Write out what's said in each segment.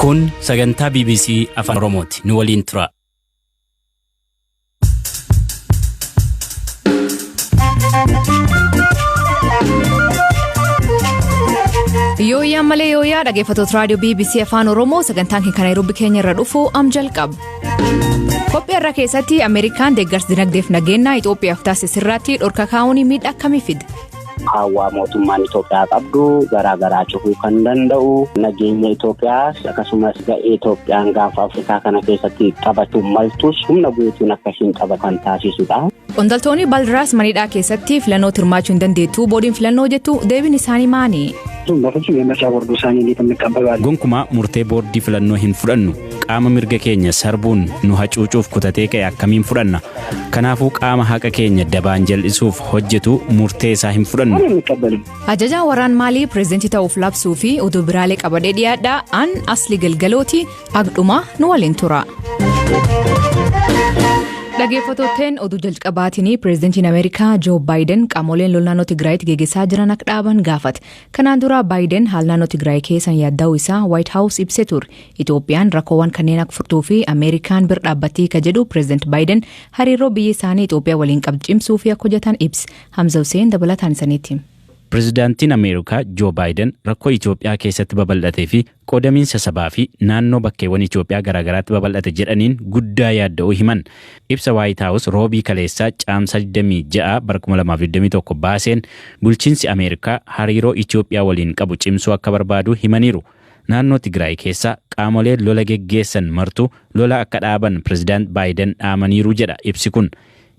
Kun sagantaa BBC Afaan Oromooti. Nu waliin tura. Yooyyaa malee yooyyaa dhaggeeffattoota raadiyoo BBC Afaan Oromoo sagantaan keenya kan Naayiroobii keenya irra dhufu am jalqaba. Qophii irra keessatti Ameerikaan deeggarsa dinagdeef nageenyaa Itoophiyaaf taasisirratti dhorka kaa'uun miidhaa akkamii fida? Hawaa mootummaan Itoophiyaa qabdu garaagaraa cufuu kan danda'u nageenya Itoophiyaas akkasumas ga'ee Itoophiyaan gaafa Afrikaa kana keessatti taphachuu maltus humna guutuun akkasiin taphatan taasisudha. Qondaaltonni Baldiraas Maniidhaa keessatti filannoo hirmaachuu hin dandeettu boodiin filannoo jettu deebiin isaanii maali? Gonkumaa murtee boordii filannoo hin fudhannu qaama mirga keenya sarbuun nu hacuucuuf kutatee ka'e akkamiin fudhanna kanaafuu qaama haqa keenya dabaan jal'isuuf hojjetu murtee isaa hin fudhannu. Ajajaan waraan maalii pireezidantii ta'uuf labsuu fi oduu biraalee qabadhee dhiyaadhaa an asli galgalooti agdhumaa nu waliin tura. Dhaggeeffattootni oduu jalqabaatiin pireezidantiin Ameerikaa Joo Baayiden qaamoleen lola naannoo Tigraayitti geggeessaa jiran akka dhaaban gaafate. Kanaan dura Baayiden haala naannoo Tigraay keessan yaadda'uu isaa Waayit Haawus ibsee ture. Itoophiyaan rakkoowwan kanneen akka furtuu fi Ameerikaan bira dhaabbattii ka jedhu pireezidant Baayiden hariiroo biyya isaanii Itoophiyaa waliin qabdu cimsuu fi akka hojjetan ibsa. Hamza Hussein dabalataan isaniitti. Pireezidaantiin Ameerikaa Joo Baayiden rakkoo Itoophiyaa keessatti babal'atee fi qoodamiinsa sabaa fi naannoo bakkeewwan Itoophiyaa garaagaraatti babal'ate jedhaniin guddaa yaadda'uu himan. Ibsa Waayit Haawus roobii kaleessaa caamsaa 26 bara 2021 baaseen bulchiinsi Ameerikaa hariiroo Itoophiyaa waliin qabu cimsuu akka barbaadu himaniiru. Naannoo Tigraay keessaa qaamolee lola geggeessan martuu lola akka dhaaban Pireezidaant Baayiden dhaamaniiru jedha ibsi kun.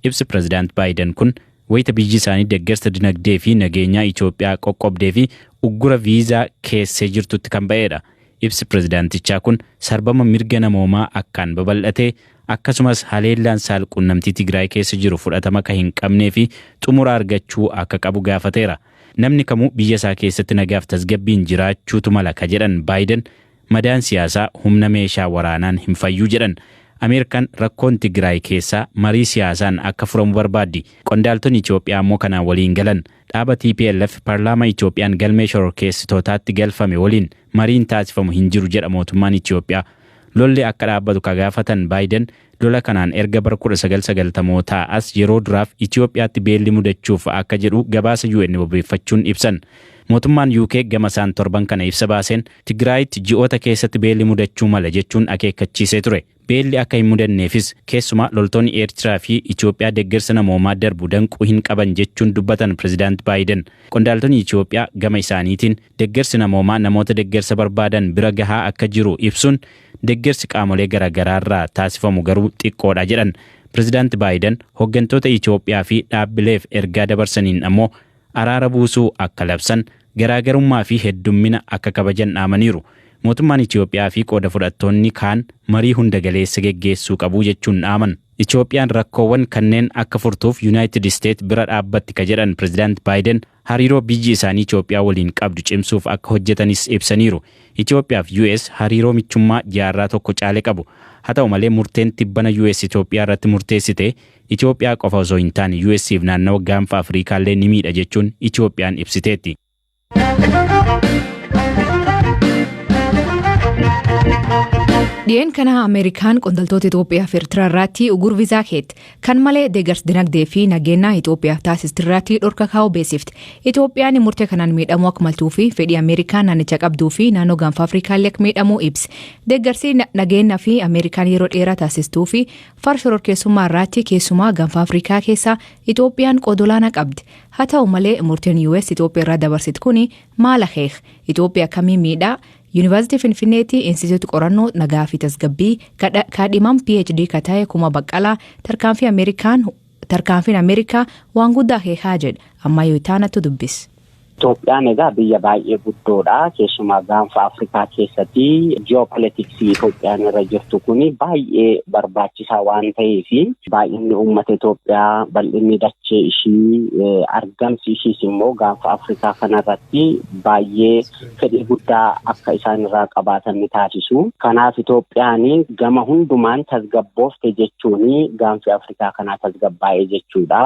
Ibsi Pireezidaant Baayiden kun wayita biyyi isaanii deeggarsa dinagdee fi nageenyaa Itoophiyaa qoqqobdee fi uggura viizaa keessee jirtutti kan ba'edha. Ibsi pireezidaantichaa kun sarbama mirga namoomaa akkaan babal'atee akkasumas haleellaan saalquunnamtii Tigraay keessa jiru fudhatama akka hin qabnee fi xumura argachuu akka qabu gaafateera. Namni kamuu biyya isaa keessatti nagaaf tasgabbiin jiraachuutu mala ka jedhan Baayiden madaan siyaasaa humna meeshaa waraanaan hin fayyuu jedhan. Ameerikaan rakkoon Tigraay keessaa marii siyaasaan akka furamu barbaaddi. Qondaaltonni Itoophiyaa immoo kanaan waliin galan. Dhaaba TPLF paarlaamaa Itoophiyaan galmee shororkeessitootaatti galfame waliin mariin taasifamu hin jiru jedha mootummaan Itoophiyaa. Lolli akka dhaabbatu ka gaafatan Baayiden lola kanaan erga bara 1990 as yeroo duraaf Itoophiyaatti beelli mudachuuf akka jedhu gabaasa UN wabeeffachuun ibsan. Mootummaan UK gama isaan torban kana ibsa baaseen Tigraayitti ji'oota keessatti beelli mudachuu mala jechuun akeekkachiisee ture. Beelli akka hin mudanneefis keessumaa loltoonni Eertiraa fi Itoophiyaa deeggarsa namoomaa darbu danquu hin qaban jechuun dubbatan Pireezidaant Baayiden. Qondaaltonni Itoophiyaa gama isaaniitiin deeggarsi namoomaa namoota deeggarsa barbaadan bira gahaa akka jiru ibsuun deeggarsi qaamolee garaagaraarraa taasifamu garuu xiqqoodha jedhan. Pireezidaant Baayiden hooggantoota Itoophiyaa fi dhaabbileef ergaa dabarsaniin ammoo araara buusuu akka labsan garaagarummaa fi heddummina akka kabajan dhaamaniiru. Mootummaan Itoophiyaa fi qooda fudhattoonni kaan marii hunda galeessa geggeessuu qabu jechuun dhaaman. Itoophiyaan rakkoowwan kanneen akka furtuuf Yuunaayitid Isteet bira dhaabbatti ka jedhan Pireezidaant Baayiden hariiroo biyyi isaanii Itoophiyaa waliin qabdu cimsuuf akka hojjetanis ibsaniiru. Itoophiyaa fi US hariiroo michummaa jaarraa tokko caale qabu. Haa ta'u malee murteen tibbana US Itoophiyaa irratti murteessite Itoophiyaa qofa osoo hin taane US fi naannawa gaanfa Afriikaallee ni miidha jechuun Itoophiyaan ibsiteetti. Dhi'een kana Ameerikaan qondaaltota Itoophiyaa fi Eertiraa irratti ugur viizaa keetti. Kan malee deeggarsa dinagdee fi nageenyaa Itoophiyaaf taasiste irratti dhorka kaa'uu beeksifte. Itoophiyaan murtee kanaan miidhamuu akka maltuu fi fedhii Ameerikaan naannicha qabduu fi naannoo gaanfa Afrikaallee akka miidhamuu ibse. Deeggarsi nageenyaa fi Ameerikaan yeroo dheeraa taasistuu fi farra shororkeessummaa irratti keessumaa gaanfa Afrikaa keessaa Itoophiyaan qooda olaanaa qabdi. Haa ta'u malee murteen US Itoophiyaa irraa dabarsite kuni maal akeeka? Itoophiyaa akkamiin miidhaa? Yuunivarsiitii Finfinneetti Inistitiyuutii Qorannoo Nagaa fi Tasgabbii kaadhimamaa PhD ka ta'e Kuma Baqqalaa tarkaanfiin Ameerikaa waan guddaa akeekaa jedha. Ammayyuu itaanatu dubbis. Itoophiyaan egaa biyya baay'ee guddoodha. Keessumaa gaanfa Afrikaa keessatti ji'oopolitiksii Itoophiyaan irra jirtu kun baay'ee barbaachisaa waan ta'eef baay'inni uummata Itoophiyaa bal'inni dachee ishii argamsi ishiis immoo gaanfa Afrikaa kanarratti baay'ee fedhii guddaa akka isaan irraa qabaatan ni taasisu. Kanaaf Itoophiyaan gama hundumaan tasgabboofte jechuun gaanfi Afrikaa kanaa tasgabbaa'ee jechuudha.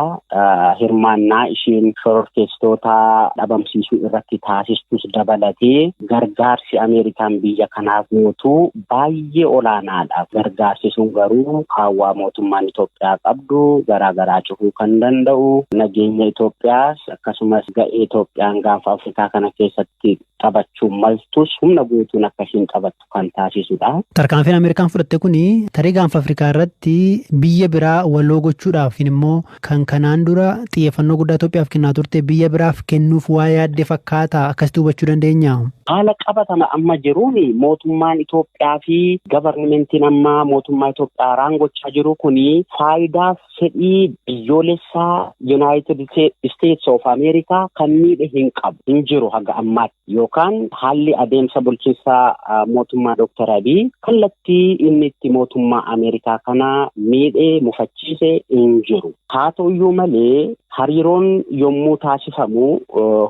Hirmaannaa ishiin shororkeessitoota dhabamsiisuuf. dhabamsiisuu irratti taasistus dabalatee gargaarsi Ameerikaan biyya kanaaf gootu baay'ee olaanaadha. Gargaarsi sun garuu kaawwaa mootummaan Itoophiyaa qabdu garaagaraa cufuu kan danda'u, nageenya Itoophiyaas akkasumas ga'ee Itoophiyaan gaanfa Afrikaa kana keessatti taphachuu maltus humna guutuun akkasiin taphattu kan taasisudha. Tarkaanfiin Ameerikaan fudhatte kuni tarii gaanfa Afrikaa irratti biyya biraa waloo gochuudhaaf immoo kan kanaan dura xiyyeeffannoo guddaa Itoophiyaaf kennaa turte biyya biraaf kennuuf waa yaadde fakkaata, akkasitti hubachuu dandeenya? Haala qabatama amma jiruun mootummaan Itoophiyaa fi governmentiin amma mootummaa Itoophiyaa raangochaa jiru kuni faayidaaf fedhii biyyoolessaa United States of America kan miidhe hin qabu, hin jiru haga ammaatti, yookaan haalli adeemsa bulchiinsaa mootummaa Dr. Abiy kallattii inni itti mootummaa Ameerikaa kana miidhee mufachiise hin jiru. Haa ta'uyyuu malee, hariiroon yommuu taasifamu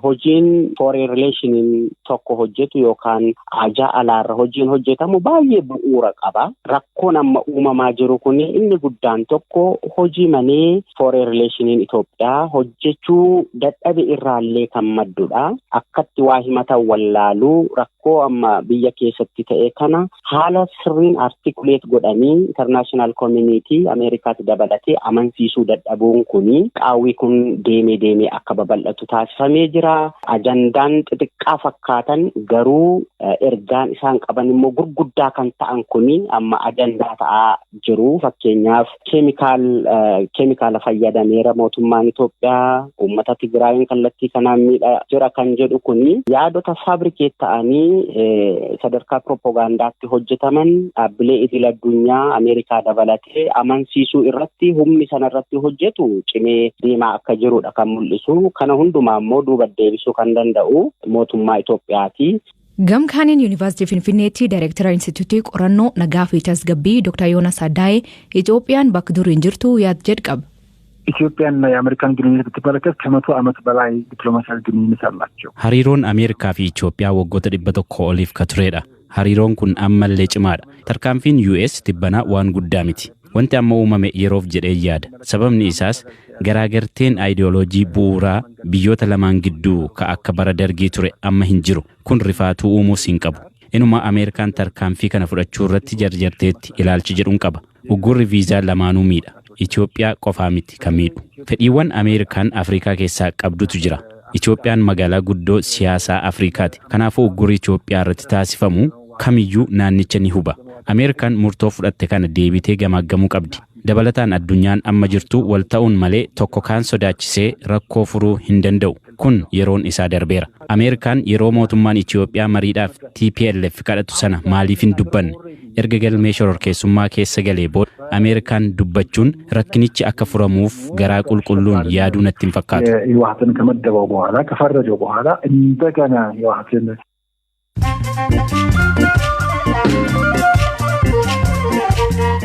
hojiin foreign relationiin tokko hojjetu yookaan ajaa alaarra hojiin hojjetamu baay'ee bu'uura qaba. Rakkoon amma uumamaa jiru kun inni guddaan tokko hojii malee foreign relationiin Itoophiyaa hojjechuu dadhabe irraallee kan maddudha. Akkatti waa himatan wallaaluu, rakkoo amma biyya keessatti ta'e kana haala sirriin articulate godhanii international community Ameerikaatti dabalatee amansiisuu dadhabuun kuni qaawwii kun deemee deemee akka babal'atu taasifamee jira. Ajandaan xixiqqaa fakkaatan garuu ergaan isaan qaban immoo gurguddaa kan ta'an kuni amma ajandaa ta'aa jiru. Fakkeenyaaf, keemikaala fayyadameera mootummaan Itoophiyaa, uummata Tigraayin kallattii kanaan miidhaa jira kan jedhu kuni yaadota fabricate ta'anii sadarkaa piroopagaandaatti hojjetaman dhaabbilee idil addunyaa Ameerikaa dabalatee amansiisuu irratti humni sana irratti hojjetu cimee deemaa akka jirudha kan mul'isu. Kana hundumaa immoo duuba deebisuu kan danda'u mootummaa Itoophiyaati. Gamkaaniin Yuunivarsiitii Finfinneetti Daayireektara Instituutii Qorannoo Nagaa fi Tasgabbii Dr. Yoonas Addaayee Itoophiyaan bakka duriin jirtu yaad jedhu qaba. ኢትዮጵያና የአሜሪካን ግንኙነት ብትመለከት ከ100 ዓመት በላይ ዲፕሎማሲያዊ ግንኙነት አላቸው። Hariiroon Ameerikaa fi Itoophiyaa waggoota 100 oliif ka turedha. Hariiroon kun ammallee cimaadha. Tarkaanfiin US tibbanaa waan guddaa miti. Wanti amma uumame yeroof jedhee yaada. Sababni isaas garaagarteen aayidiyooloojii bu'uuraa biyyoota lamaan gidduu ka akka bara Dargii ture amma hin jiru. Kun rifaatuu uumuus hin qabu. Inuma Ameerikaan tarkaanfii kana fudhachuu irratti jarjarteetti ilaalchi jedhuun qaba. Uggurri viizaa lamaanuu miidha. Itoophiyaa qofaa miti kan miidhu. Fedhiiwwan Ameerikaan Afrikaa keessaa qabdutu jira. Itoophiyaan magaalaa guddoo siyaasaa Afrikaati. Kanaafuu uggurri Itoophiyaa irratti taasifamu kamiyyuu naannicha ni huba. Ameerikaan murtoo fudhatte kana deebitee gamaaggamuu qabdi. Dabalataan addunyaan amma jirtu wal ta'uun malee tokko kaan sodaachisee rakkoo furuu hin danda'u. Kun yeroon isaa darbeera. Ameerikaan yeroo mootummaan Itoophiyaa mariidhaaf TPLF kadhatu sana maaliif hin dubbanne? Erga galmee shororkeessummaa keessa galee booda Ameerikaan dubbachuun rakkinichi akka furamuuf garaa qulqulluun yaaduu natti hin fakkaatu. ህወሓትን ከመደበው በኋላ፣ ከፈረጀው በኋላ እንደገና ህወሓትን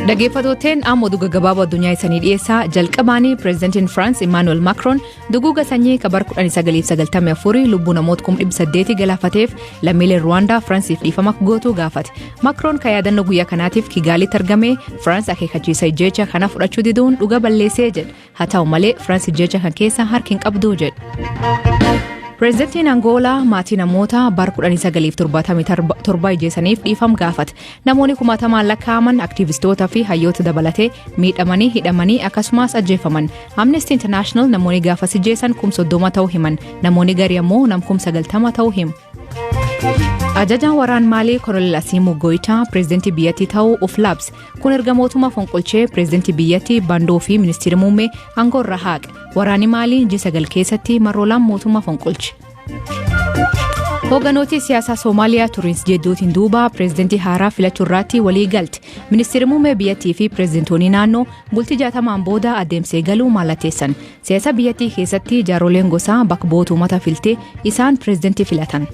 Dhaggeeffattootni, amma oduu gaggabaaboo addunyaa isanii dhiyeessaa. Jalqabaanii, pireezidantiin Firaans Imaanuweel Maakroon duguuga sanyii kabar 1994 lubbuu namoota 800,000 galaafateef lammiileen Ruwaandaa Firaansiif dhiifama gootuu gaafate. Maakroon kan yaadannoo guyyaa kanaatiif Kigaalitti argame, Firaans akeekkachiisa ijjeecha kana fudhachuu diduun dhuga balleessee jedhe. Haa ta'u malee, Firaans ijjeecha kan keessa harki hin qabduu jedhe. Pireezidantiin Angoolaa maatii namoota bara 1977 ijjeessaniif dhiifama gaafate. Namoonni kumaatamaan lakkaa'aman aktiivistootaa fi hayyoota dabalatee miidhamanii, hidhamanii akkasumas ajjeefaman. Amnesty International namoonni gaafas ijjeessan 30,000 ta'uu himan. Namoonni garii ammoo nam 90,000 ta'uu himu. Ajajaan waraan Maalii Kolonel Asiimuu Goyitaa pireezidantii biyyattii ta'uu of labse. Kun erga mootummaa fonqolchee pireezidantii biyyattii Bandoo fi ministeera muummee aangoo irraa haaqe. Waraanni Maalii ji'a 9 keessatti marroolaan mootummaa fonqolche. Hoogganooti siyaasaa Soomaaliyaa turiinsi jedduutiin duuba pireezidantii haaraa filachuu irratti walii galte. Ministeerri muummee biyyattii fi pireezidantoonni naannoo bultii 60n booda adeemsa galuu mallatteessan. Siyaasa biyyattii keessatti jaaroleen gosaa bakka bu'oota uummata filtee isaan pireezidantii filatan.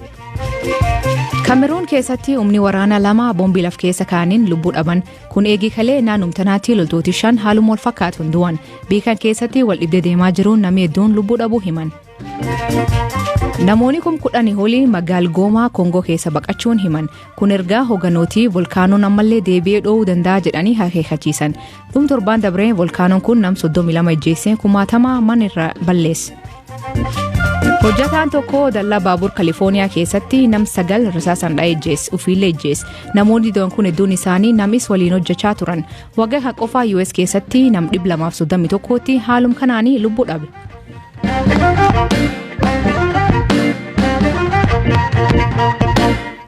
Kameruun keessatti humni waraanaa lama boombii laf keessa kaa'aniin lubbuu dhaban. Kun eegii kalee naannoo tanaatti loltooti shan haaluma wal fakkaatuun du'an. Biikan keessatti wal dhibdee deemaa jiruun namni hedduun lubbuu dhabuu himan. Namoonni 10,000 olii magaal Goomaa Koongoo keessa baqachuun himan. Kun ergaa hoogganooti volkaanoon ammallee deebi'ee dho'uu danda'a jedhanii akeekkachiisan. Dhum torbaan dabree volkaanoon kun nam 32 ijjeessee kumaatama mana irraa balleesse. Hojjataan tokko dallaa baabur Kalifoorniyaa keessatti nam 9 rasaasaan dha'ee ijjeesse, ofiillee ijjeesse. Namoonni du'an kun hedduun isaanii namis waliin hojjechaa turan. Waggaa kan qofaa US keessatti nam 231tti haalum kanaanii lubbuu dhabe.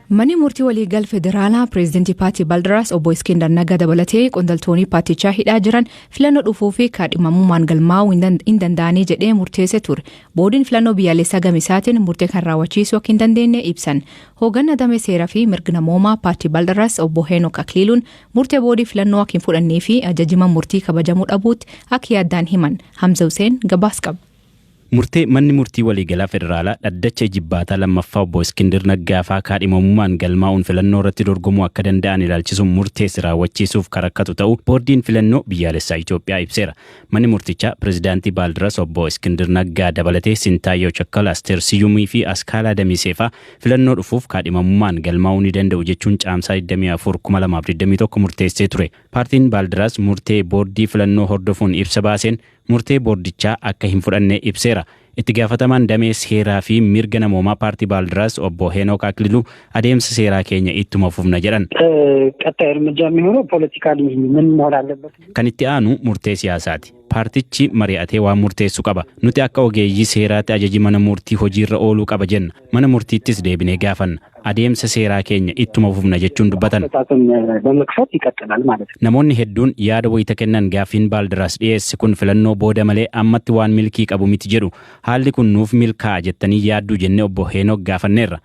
Manni murtii waliigal federaalaa pireezidantii paartii Baldaraas obbo Iskindar Nagaa dabalatee qondaaltonni paartichaa hidhaa jiran filannoo dhufuu fi kaadhimamummaan galmaa'uu hin danda'anii jedhee murteessee ture. Boordiin filannoo biyyaalessaa gamisaatiin murtee kan raawwachiisuu akka hin dandeenye ibsan. Hoogganaa damee seeraa fi mirga namoomaa paartii Baldaraas obbo Heenok Akliiluun murtee boordii filannoo akka hin fudhannee fi ajajima murtii kabajamuu dhabuutti akka yaaddaan himan. Hamza Hussein gabaas qaba. Murtee manni murtii waliigalaa federaalaa dhaddacha jibbaataa lammaffaa obbo Iskindir Naggaafaa kaadhimamummaan galmaa'uun filannoo irratti dorgomuu akka danda'an ilaalchisuun murteessi raawwachiisuuf kan rakkatu ta'uu boordiin filannoo biyyaalessaa Itoophiyaa ibseera. Manni murtichaa pireezidaantii Baaldiras obbo Iskindir Naggaa dabalatee Sintaayyoo Chakkal, Asteer Siyumii fi Askaalaa Damiseefaa filannoo dhufuuf kaadhimamummaan galmaa'uu ni danda'u jechuun caamsaa 24 2021 murteessee ture. Paartiin Baaldiraas murtee boordii filannoo hordofuun ibsa baaseen murtee boordichaa akka hin fudhanne ibseera. Itti gaafatamaan damee seeraa fi mirga namoomaa paartii Baaldiraas obbo Heenok Akililuu adeemsa seeraa keenya ittuma fufna jedhan. ቀጣይ እርምጃ የሚሆነው ፖለቲካሊ ምን መሆን አለበት? Kan itti aanu murtee siyaasaati. Paartichi mari'atee waan murteessu qaba. Nuti akka ogeeyyii seeraatti ajaji mana murtii hojiirra ooluu qaba jenna. Mana murtiittis deebinee gaafanna. Adeemsa seeraa keenya ittuma fufna jechuun dubbatan. አፈጻጸም በመክፈት ይቀጥላል ማለት ነው። Namoonni hedduun yaada wayita kennan gaaffiin Baaldiraas dhiyeesse kun filannoo booda malee ammatti waan milkii qabu miti jedhu. Haalli kun nuuf milkaa'a jettanii yaadduu jennee obbo Heenok gaafanneerra.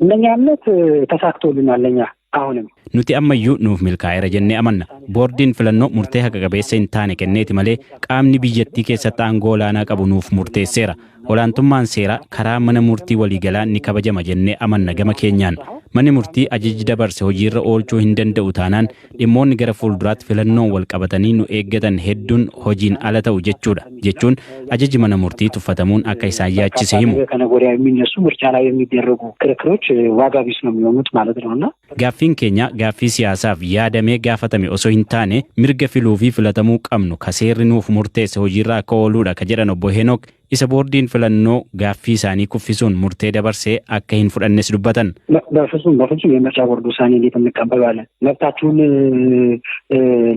እንደኛ እምነት ተሳክቶልናል። ለኛ አሁንም Nuti ammayyuu nuuf milkaa'eera jennee amanna. Boordiin filannoo murtee haqa qabeessa hin taane kenneeti malee qaamni biyyattii keessatti aangoo olaanaa qabu nuuf murteesseera. Olaantummaan seeraa karaa mana murtii waliigalaa ni kabajama jennee amanna gama keenyaan. Manni murtii ajaji dabarse hojiirra oolchuu hin danda'u taanaan dhimmoonni gara fuulduraatti filannoon wal qabatanii nu eeggatan hedduun hojiin ala ta'u jechuudha jechuun ajaji mana murtii tuffatamuun akka isaan yaachise himu. ነገ ከነገ ወዲያ የሚነሱ ምርጫ ላይ የሚደረጉ ክርክሮች ዋጋ ቢስ ነው የሚሆኑት ማለት ነው እና Gaaffiin keenya gaaffii siyaasaaf yaadamee gaafatame osoo hin taane mirga filuu fi filatamuu qabnu ka seerri nuuf murteesse hojiirra akka ooluudha ka jedhan obbo Henook isa boordiin filannoo gaaffii isaanii kuffisuun murtee dabarsee akka hin fudhannes dubbatan. በፍጹም በፍጹም የምርጫ ቦርድ ውሳኔ እንዴት እንቀበላለን? መብታችሁን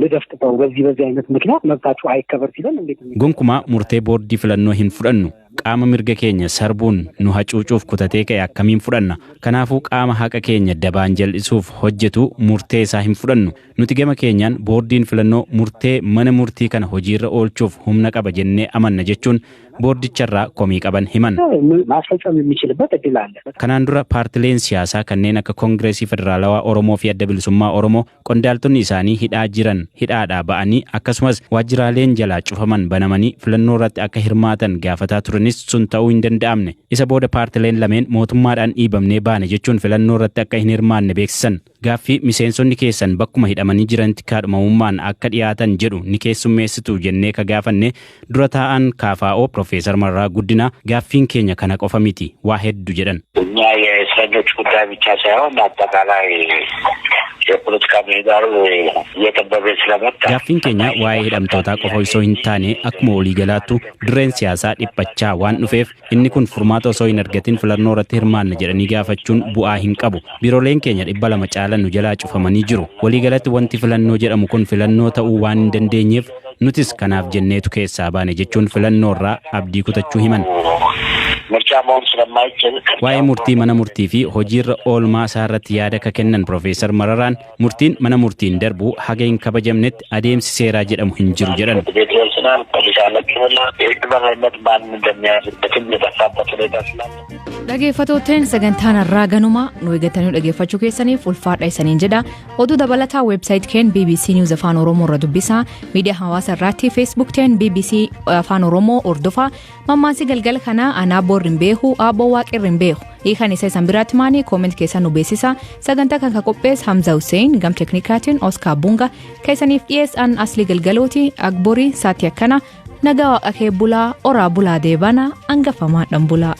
ልደፍጥጠው በዚህ በዚህ አይነት ምክንያት መብታችሁ አይከበር ሲለን እንዴት Gonkumaa murtee boordii filannoo hin fudhannu. Qaama mirga keenya sarbuun nu hacuucuuf kutatee ka'e akkamiin fudhanna? Kanaafuu qaama haqa keenya dabaan jal'isuuf hojjetu murtee isaa hin fudhannu. Nuti gama keenyaan boordiin filannoo murtee mana murtii kana hojiirra oolchuuf humna qaba jennee amanna jechuun boordicharraa komii qaban himan. ማስፈጸም የሚችልበት እድል አለ። Kanaan dura paartileen siyaasaa kanneen akka Koongireesii Federaalawaa Oromoo fi Adda Bilisummaa Oromoo qondaaltonni isaanii hidhaa jiran hidhaadhaa ba'anii akkasumas waajjiraaleen jalaa cufaman banamanii filannoo irratti akka hirmaatan gaafataa turanis sun ta'uu hin danda'amne. Isa booda paartileen lameen mootummaadhaan dhiibamnee baane jechuun filannoo irratti akka hin hirmaanne beeksisan. Gaaffii miseensonni keessan bakkuma hidhamanii jiranitti kaadhimamummaan akka dhiyaatan jedhu ni keessummeessitu jennee ka gaafanne dura taa'an KFO Profeesar Mararaa Guddinaa gaaffiin keenya kana qofa miti waa hedduu jedhan. እኛ የእስረኞች ጉዳይ ብቻ ሳይሆን አጠቃላይ የፖለቲካ ምህዳሩ እየጠበበ ስለመጣ Gaaffiin keenya waa'ee hidhamtootaa qofa osoo hin taane akkuma waliigalaattu dirreen siyaasaa dhiphachaa waan dhufeef inni kun furmaata osoo hin argatin filannoo irratti hirmaanna jedhanii gaafachuun bu'aa hin qabu. Biirooleen keenya 200 caalan nu jalaa cufamanii jiru. Waliigalatti wanti filannoo jedhamu kun filannoo ta'uu waan hin dandeenyeef nutis kanaaf jenneetu keessaa baane jechuun filannoo irraa abdii kutachuu himan. ምርጫ መሆን ስለማይችል Waa'ee murtii mana murtii fi hojiirra oolmaa isaa irratti yaada ka kennan Profeesar Mararaan murtiin mana murtiin darbu haga hin kabajamnetti adeemsi seeraa jedhamu hin jiru jedhan. ቤት ይወስናል። ፖሊስ አለችና የህግ በላይነት ማን እንደሚያዝበትም የጠፋበት ሁኔታ ስላለ Dhaggeeffattootni sagantaan har'aa ganuma nu eeggatanii dhaggeeffachuu keessaniif ulfaadha isaniin jedha. Oduu dabalataa website keen BBC News Afaan Oromoo irra dubbisaa. Miidiyaa hawaasaa irratti Facebook teen BBC Afaan Oromoo hordofaa. Mammaansi galgala kanaa anaa boorri hin beeku, aaboo waaqirri hin beeku. Hiikan isa isan biraatti maanii comment keessan nu beeksisa. Sagantaa kan ka qopheesse Hamza Hussein gam teknikaatiin Oscar Bunga keessaniif dhiyeessan Aslii Galgalooti Akborii saatii akkana nagaa waaqa kee bulaa oraa bulaa deebana hangafamaa dhan bulaa.